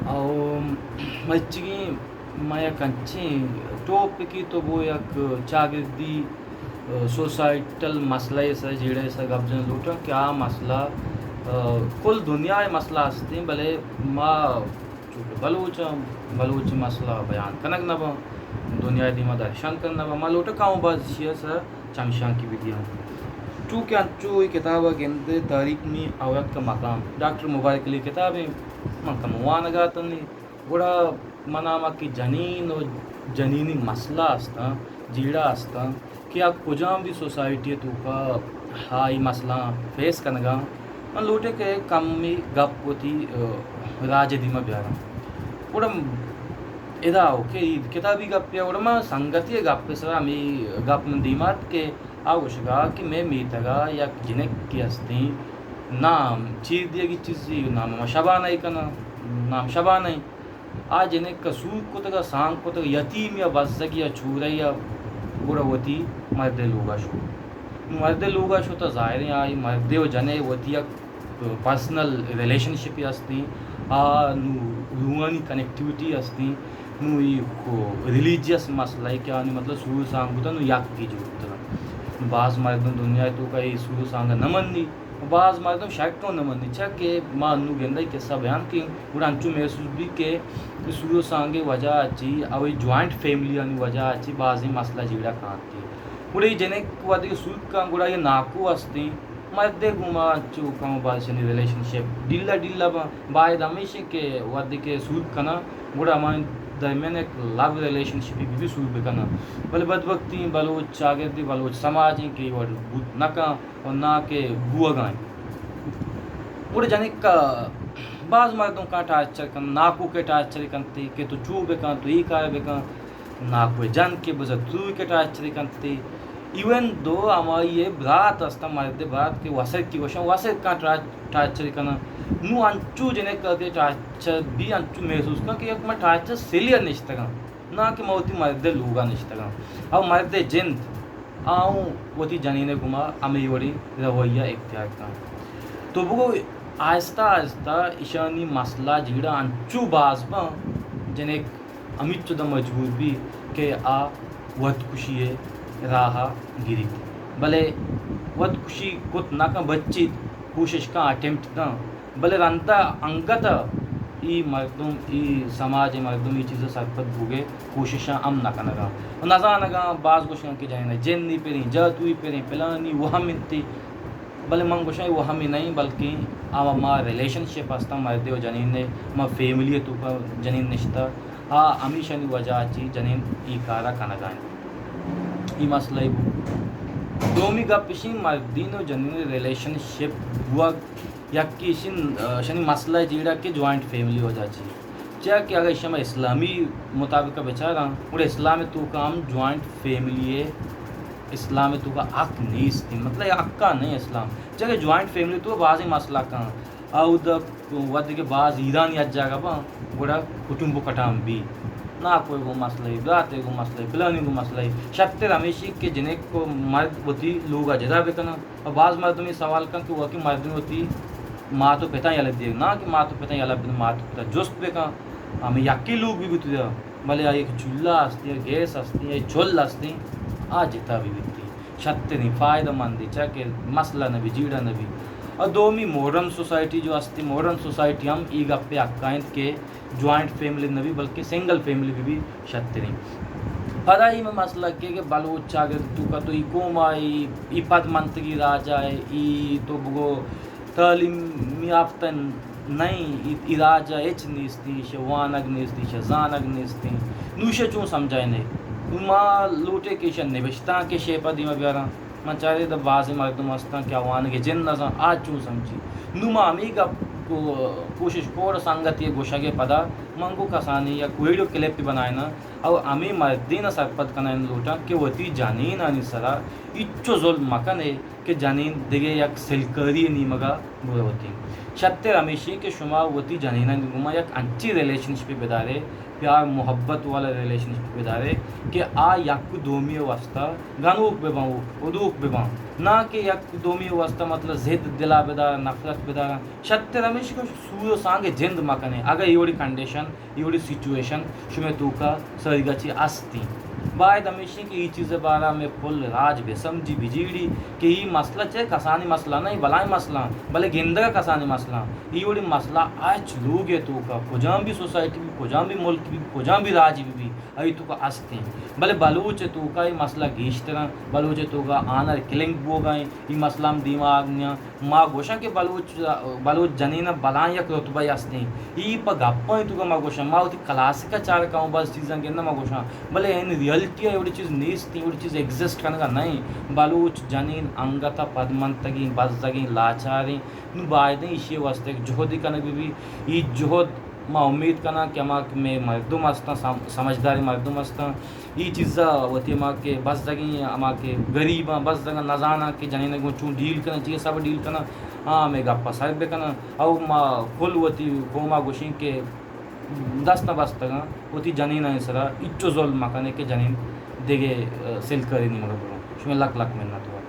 او مرچیگیں ما یک انچیں ٹاپکے تو گوں یک چاگردی، آ، سوسائٹل مسئلہ ءِ سر، جیڑہ ءِ سر گپ جنگ لوٹاں کہ آ مسئلہ، آ، کل دنیا ءِ مسئلہ ہستیں، بلے ما چونکہ بلوچ آں، بلوچی مسئلہ بیان کنگ نہ باں، دنیا ءِ دیما درشان کنگ نہ باں، ما لوٹاں کم و باز ایشی ءِ سر چمشانکی بدیاں۔ چونکہ انچو اے کتاب ءَ گندے تاریخ نی آورگ کا مقام، ڈاکٹر مبارک علی کتابے، من کمو وانگ ءَ اتنی، گڑا من ءَ ہما کہ جنین و جنینی مسئلہ استاں، جیڑہ استاں کہ آ کجام بھی سوسائٹی ءِ توکا آ اے مسئلہ فیس کنگا، من لوٹے کہ کمی گپ وتی، آ، راج ءِ دیما بیاراں۔ گڑا ادا اوکے، اے کتابی گپے ءَ، گڑا من سنگتی ءِ گپ ءِ سرا ہمے گپ من دیما ات کہ آ گوشگا کہ مئے میتگا یک جنکے ہستیں، نام چیر دیگی چیزی، نام ما شبانہ ءَ کناں، نام شبانہ۔ آ جنک ءَ سور کتگ ءُ سانگ کتگ، یتیمی ءَ بزگی ءَ چورئی ءَ گڑا وتی مردے لوگ ءَ شت۔ نوں مردے لوگ ءَ شت ءُ ظاہریں آئی مردے ءُ جنے وتی یک پرسنل ریلیشن شپے ہستیں، آ نوں روحانی کنیکٹیویٹی ہستیں، نوں اے ریلیجیس مسئلہ ءَ کہ آنی مطلب سور سانگ بوتگ، نوں یکے جوڑ بوتگ۔ باز مردم دنیا ءِ توکا اے سور سانگ ءَ نہ منی۔ باز مردم شرطوں نہ منی، چہ کہ ما انوں گندئے قصہ بیان کیں، گڑا انچو محسوس بی کہ سور و سانگے وجہ ءَ چی، اوی جوائنٹ فیملی آنی وجہ ءَ چی بازیں مسئلہ جیڑہ کانتی۔ گڑا اے جنک وہدے کہ سور کن، گڑا اے ناکو ہستیں، مردے گوں ما انچو کم و باز شنی ریلیشن شپ ڈیلا ڈیلا باں۔ باید ہمیش کہ وہدے کہ سور کناں، گڑا ہمانی درمیان یک لو ریلیشن شپی بی بی سور بکناں۔ بلے بدبختی بلوچ چاگردی بلوچ سماج ایں کہ اے وڑ بوت نہ کن۔ و نا کہ بوگا انت۔ گڑا جنک ءَ باز مردم کاں ٹارچر کن، ناکو کے ٹارچر کنتی کہ تو چو بکن، تو اے کار بکن، ناکو جن کے بزا تو کے ٹارچر کنتی۔ ایون دو ہمائی برات ہستاں، مرد برات کہ وسر کی گوشاں، وسر کاں ٹار-، ٹارچر کناں۔ نوں انچو جنک ءَ کہ ٹارچر بی انچو محسوس کن کہ یک من ٹارچر سیلیا نشتگاں، نا کہ من وتی مرد لوگا نشتگاں۔ او مرد جند آ اوں وتی جنین ءِ گوما ہمے وڑیں رویہ اختیار کنت۔ تو بگو آہستہ آہستہ ایشانی مسئلہ جیڑہ انچو باز باں، جنک ہمینچو داں مجبور بی کہ آ وت کشی ءِ راہ ءَ گریت۔ بلے وت کشی کت نہ کن، بچیت، کوشش کن، اٹیمپٹ داں۔ بلے رندا انگت ءَ اے مردم، اے سماج ءِ مردم اے چیز ءَ سرپد بوگ ءِ کوششاں ہم نہ کنگاں و نہ زانگاں۔ باز گوشگاں کہ جنین ءَ جنی پریں، جاتوئی پریں، پلانی وہم انتی۔ بلے من گوشاں اے وہمی نہ ایں، بلکیں آ ما ریلیشن شپ ہستاں مردے و جنین ءِ، ما فیملی ءِ توکا جنین نشتہ، آ ہمیشانی وجہ ءَ چی جنین اے کار ءَ کنگا انت۔ اے مسئلہ ءَ بو۔ دومی گپ اشی مردین و جنین ءِ ریلیشن شپ بوگ یکے ایشی، آ، ایشانی مسئلہ ءِ جیڑہ کہ جوائنٹ فیملی وجہ چی۔ چیا کہ اگہ ایشی ما اسلامی مطابق بچاراں، گڑا اسلام ءِ توکا ہم جوائنٹ فیملی ءِ، اسلام ءِ توکا حق نیست، مطلب حقا نہیں اسلام۔ چیا کہ جوائنٹ فیملی تو بازیں مسئلہ کن، اودا وہدے کہ باز ایرانی یک جاگہ باں، گڑا کٹنب کٹان بی۔ ناکو ءِ گوں مسئلہ، برات ءِ گوں مسئلہ، پلانی گوں مسئلہ۔ شرتر ہمیشی کہ جنک و مرد وتی لوگا جدا بکنن۔ و باز مردم اے سوال کن کہ واقعی مردم وتی مات و پتاں یلہ دیگ، نا کہ مات و پتاں یلہ بدن، مات و پتاں جست بکن، ہمے یکے لوگ بہ بیت، بلے آئی کہ چولہ ہستیں، گیس ہستیں، آئی چل ہستیں، آ جتا بہ بیت، شرتریں فائدہ مندیں، چیا کہ مسئلہ نہ بی، جیڑہ نہ بی۔ اور دومی ماڈرن سوسائٹی جو ہستیں، ماڈرن سوسائٹی ہم اے گپے حقا انت کہ جوائنٹ فیملی نہ بی، بلکہ سنگل فیملی بہ بی شرتریں۔ پدا اے مسئلہ کہ، کہ بلوچ چاگرد توکا تو اے قوم آئی، اے پد منتگی راج آئی، اے تو بگو تعلیم یافتہ نئیں، اے، اے راج ءَ ہچ نیستیں، ایشی ءَ وانگ نیستیں، ایشی ءَ زانگ نیستیں۔ نوں ایشی ءَ چون سمجھائینے؟ نوں ما لوٹے کہ ایشی ءَ نبشتانک ءِ شیپ ءَ دیما بیاراں۔ من چارے داں بازیں مردم ہستاں کہ آ وانگ ءِ جند نزان، آ چون سمجھی؟ نوں ما ہمے گپ کو-، کوشش کور سنگتی ءِ گوشگ ءَ پدا من گوں کسانیں یک ویڈیو کلپے بنائیناں، او ہمے مردین ءَ سرپد کنائین لوٹاں کہ وتی جنینانی سرا ہچو ظلم مکنے۔ کہ جنین دگہ یک سلکاری ءِ نیمگ ءَ بروتیں۔ شتر ہمیشی کہ شما وتی جنینانی گوما یک انچی ریلیشن شپ بدارے، پیار محبت والا ریلیشن شپ بدارے کہ آ یک دومی واسطہ گنوک بباں و ادوک بباں، نہ کہ یک دومی واسطہ مطلب ضد دلا بدار، نفرت بدار۔ شتر ہمیشی کہ سور و سانگ جند مکنے۔ اگر ایوڑی کنڈیشن، ایوڑی سچویشن شمے توکا سریگا چی استیں، باید ہمیشی کہ ای چیز بارا میں پل راج بے سمجھی بجیڑی کہ ای مسئلہ چہ کسانی مسئلہ نہ، ای بلائیں مسئلہ، بلے گندگا کسانی مسئلہ۔ ای وڑی مسئلہ اچ لوگ ء توکا کجام بھی سوسائٹی بھی، کجام بھی ملک بھی، کجام بھی راج بھی، بھی ای توکا استیں۔ بلے بلوچ ء توکا ای مسئلہ گیشتراں، بلوچ ء توکا آنر کلنگ بوگا ایں، ای مسئلہ ہم دیما آگنیاں۔ ما گوشاں کہ بلوچ، بلوچ جنین ء بلاں یک رتبہ استیں۔ ای پہ گپاں توکا ما گوشاں، ما وتی کلاسک ء چارکاں و باز چیزاں گنداں ما گوشاں، بلے این ریئلٹی ء ایوڑی چیز نیست، ایوڑی چیز ایگزسٹ کنگا نہ ایں۔ بلوچ جنین انگت ء پدمنتگیں، بزگیں، لاچاریں۔ نوں بایدیں ایشی ء واستہ یک جہدے کنگ بہ بی۔ ای جہد ما امید کناں کہ ہما کہ مئے مردم ہستاں، سم-، سمجھداریں مردم ہستاں، ای چیزا وتی ہما کہ بزگیں، ہما کہ غریباں، بزگاں، نزاناں کہ جنین ء گوں چون ڈیل کناں، چی حساب ڈیل کناں، آ ہمے گپا سر بکناں۔ او ما کل وتی قوما گوشیں کہ دست نہ بستگاں، وتی جنینانی سرا ہچو ظلم مکنے کہ جنین دگہ، ء، سلکرے نیمگا برو۔ شمئے لک لک منت وار۔